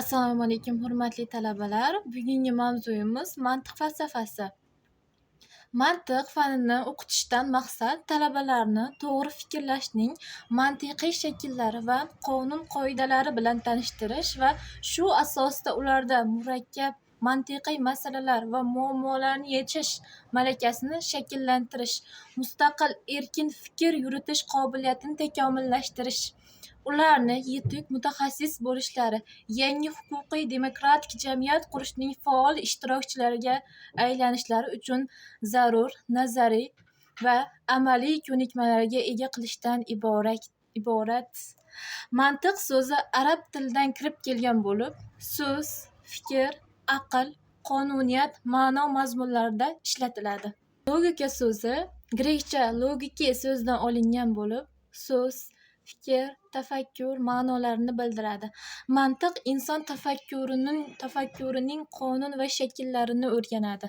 Assalomu alaykum, hurmatli talabalar. Bugungi mavzuyimiz mantiq falsafasi. Mantiq fanini o'qitishdan maqsad talabalarni to'g'ri fikrlashning mantiqiy shakllari va qonun-qoidalari bilan tanishtirish va shu asosda ularda murakkab mantiqiy masalalar va muammolarni yechish malakasini shakllantirish, mustaqil erkin fikr yuritish qobiliyatini takomillashtirish, ularni yetuk mutaxassis bo'lishlari, yangi huquqiy demokratik jamiyat qurishning faol ishtirokchilariga aylanishlari uchun zarur nazariy va amaliy ko'nikmalarga ega qilishdan iborat. Mantiq so'zi arab tilidan kirib kelgan bo'lib, so'z, fikr, aql, qonuniyat ma'no-mazmunlarida ishlatiladi. Logika so'zi grekcha logiki so'zidan olingan bo'lib, so'z, fikr, tafakkur ma'nolarini bildiradi. Mantiq inson tafakkurining qonun va shakllarini o'rganadi.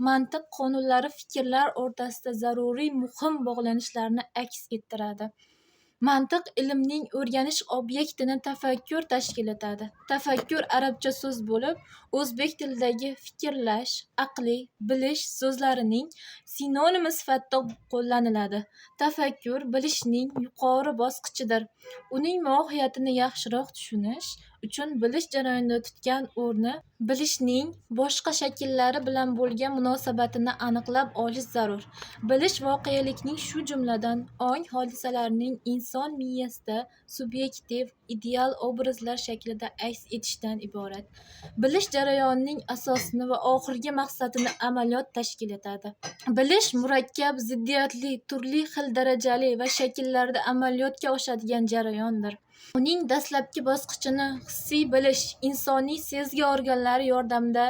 Mantiq qonunlari fikrlar o'rtasida zaruriy muhim bog'lanishlarni aks ettiradi. Mantiq ilmning o'rganish obyektini tafakkur tashkil etadi. Tafakkur arabcha so'z bo'lib, o'zbek tilidagi fikrlash, aqliy, bilish so'zlarining sinonimi sifatida qo'llaniladi. Tafakkur bilishning yuqori bosqichidir. Uning mohiyatini yaxshiroq tushunish uchun bilish jarayonida tutgan o'rni, bilishning boshqa shakllari bilan bo'lgan munosabatini aniqlab olish zarur. Bilish voqelikning, shu jumladan, ong hodisalarining inson miyasida subyektiv, ideal obrazlar shaklida aks etishidan iborat. Bilish jarayonining asosini va oxirgi maqsadini amaliyot tashkil etadi. Bilish murakkab, ziddiyatli, turli xil darajali va shakllarda amaliyotga oshadigan jarayondir. Uning dastlabki bosqichini hissiy bilish, insoniy sezgi organlari yordamida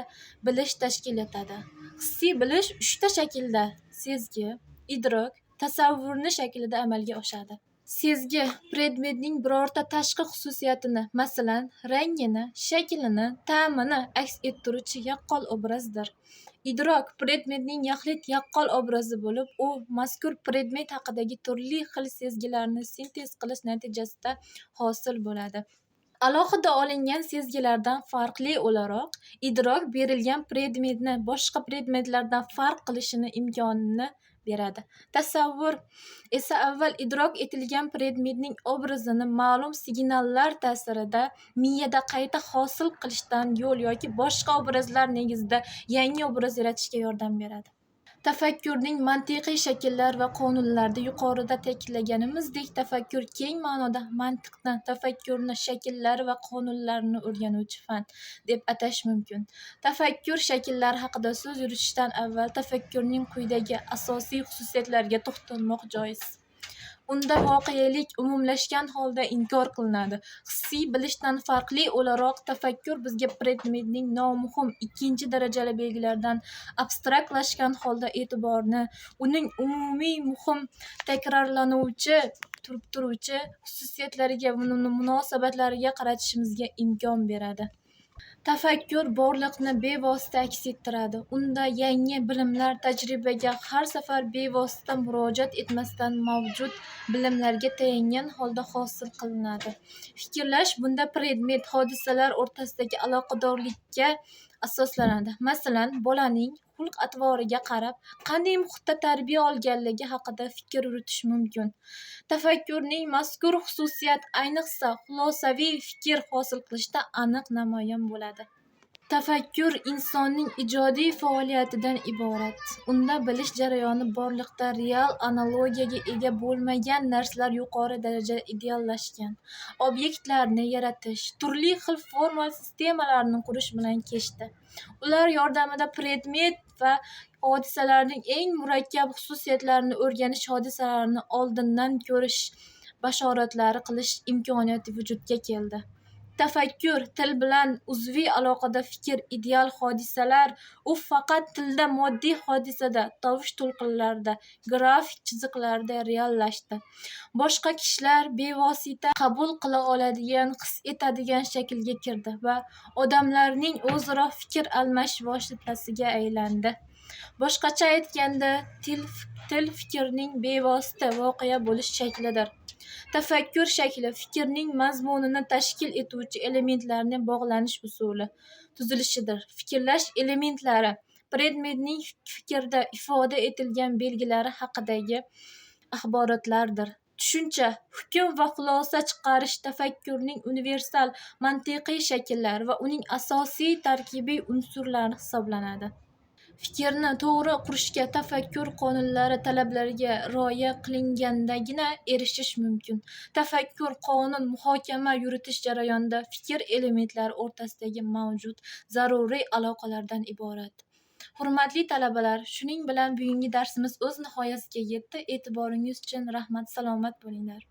bilish tashkil etadi. Hissiy bilish uchta shaklda: sezgi, idrok, tasavvurni shaklida amalga oshadi. Sezgi predmetning birorta tashqi xususiyatini, masalan, rangini, shaklini, ta'mini aks ettiruvchi yaqqol obrazdir. Idrok predmetning yaxlit yaqqol obrazi bo'lib, u mazkur predmet haqidagi turli xil sezgilarni sintez qilish natijasida hosil bo'ladi. Alohida olingan sezgilardan farqli o'laroq, idrok berilgan predmetni boshqa predmetlardan farq qilishini imkonini beradi. Tasavvur esa avval idrok etilgan predmetning obrazini ma'lum signallar ta'sirida miyada qayta hosil qilishdan yo'l yoki boshqa obrazlar negizida yangi obraz yaratishga yordam beradi. Tafakkurning mantiqiy shakllar va qonunlarida yuqorida ta'kidlaganimizdek, tafakkur keng ma'noda mantiqni, tafakkurni shakllari va qonunlarini o'rganuvchi fan deb atash mumkin. Tafakkur shakllari haqida so'z yuritishdan avval tafakkurning quyidagi asosiy xususiyatlariga to'xtalmoq joiz. Unda voqelik umumlashgan holda inkor qilinadi. Hissiy bilishdan farqli o'laroq, tafakkur bizga predmetning nomuhim ikkinchi darajali belgilaridan abstraktlashgan holda e'tiborni uning umumiy muhim takrorlanuvchi turib turuvchi xususiyatlariga munosabatlariga qaratishimizga imkon beradi. Tafakkur borliqni bevosita aks ettiradi. Unda yangi bilimlar tajribaga har safar bevosita murojaat etmasdan mavjud bilimlarga tayangan holda hosil qilinadi. Fikrlash bunda predmet, hodisalar o'rtasidagi aloqadorlikka asoslanadi. Masalan, bolaning xulq-atvoriga qarab, qanday muhitda tarbiya olganligi haqida fikr yuritish mumkin. Tafakkurning mazkur xususiyat ayniqsa xulosaviy fikr hosil qilishda aniq namoyon bo'ladi. Tafakkur insonning ijodiy faoliyatidan iborat. Unda bilish jarayoni borliqda real analogiyaga ega bo'lmagan narsalar yuqori darajada ideallashgan obyektlarni yaratish, turli xil formal sistemalarni qurish bilan kechdi. Ular yordamida predmet va hodisalarning eng murakkab xususiyatlarini o'rganish, hodisalarni oldindan ko'rish bashoratlari qilish imkoniyati vujudga keldi. Tafakkur til bilan uzviy aloqada fikr, ideal hodisalar u faqat tilda, moddiy hodisada, tovush to'lqinlarida, grafik chiziqlarda reallashdi. Boshqa kishilar bevosita qabul qila oladigan, his etadigan shaklga kirdi va odamlarning o'zaro fikr almashish vositasiga aylandi. Boshqacha aytganda, til fikrning bevosita voqea bo'lish shaklidir. Tafakkur shakli fikrning mazmunini tashkil etuvchi elementlarning bog'lanish usuli tuzilishidir. Fikrlash elementlari predmetning fikrda ifoda etilgan belgilari haqidagi axborotlardir. Tushuncha, hukm va xulosa chiqarish tafakkurning universal mantiqiy shakllari va uning asosiy tarkibiy unsurlari hisoblanadi. Fikrni to'g'ri qurishga tafakkur qonunlari talablariga rioya qilingandagina erishish mumkin. Tafakkur qonun muhokama yuritish jarayonida fikr elementlari o'rtasidagi mavjud zaruriy aloqalardan iborat. Hurmatli talabalar, shuning bilan bugungi darsimiz o'z nihoyasiga yetdi. E'tiboringiz uchun rahmat, salomat bo'linglar.